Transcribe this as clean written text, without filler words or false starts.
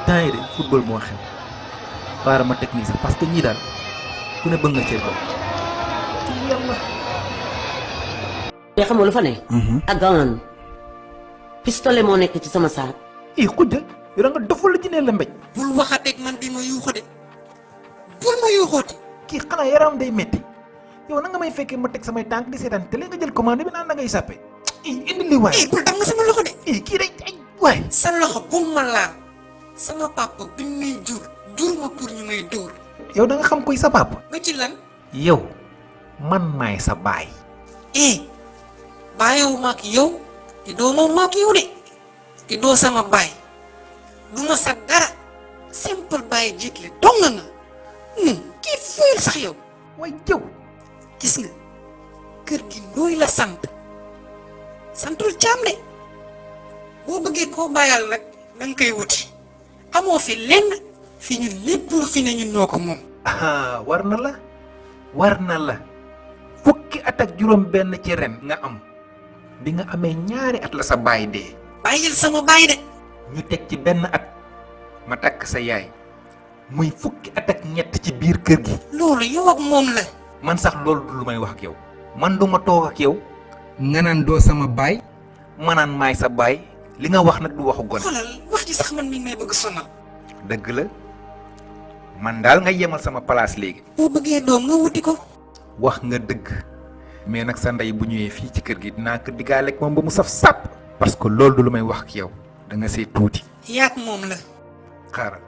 temps yi de football moo xew xaaral ma teg nii sax parce que ñii daal ku ne bëgg nga cee bokk ci yàlla. te xamoo lu fa ne. ak gawaan pistolet moo nekk ci sama saak. xujja yow da nga doful la jinee la mbéj. bul waxateeg man bi ma yuuxu de bul ma yuuxooti. kii xanaa yaram day metti yow na nga may fekkee ma teg samay tànk di seetaan télé nga jël commande bi naan da ngay sàppe indi li waay. bul dam nga sama loxo de. kii day ay waay. sa loxo bu ma laal sama papa bi muy jur ma pour ñu may dóor. yow da nga xam koy sa papa. ba ci lan. yow man maay sa baay. bàyyiwu ma ak yow te doo moom ma ak yow de te doo sama baay du ma sa dara simple baay jiitle dong nga kii fuyul sax yow. waay jëw gis nga kër gi ndooy la sant santul caam de boo bëggee koo bàyyal nag danga koy wuti amoo fi lenn fi ñun lépp lu fi ne ñun ñoo ko moom. war na la fukki at ak juróom benn ci ren nga am bi nga amee ñaari at la sa baay dee. bàyyil sama baay de. ñu teg ci benn at ma takk sa yaay muy fukki at ak ñett ci biir kër gi. loolu yow ak moom la. man sax loolu du lu may wax ak yow man du ma toog ak yow nga naan doo sama baay ma naan maay sa baay li nga wax nag du waxu gone. xoolal wax ji sax man mi may bëgg sonal. dëgg la man daal nga yemal sama place léegi. boo bëggee doom nga wuti ko. wax nga dëgg mais nag sa ndey bu ñëwee fii ci kër gi dinaa ko diggaaleeg moom ba mu saf sàpp. parce que loolu du lu may wax ak yow da nga see tuuti. yaak moom la. xaaral.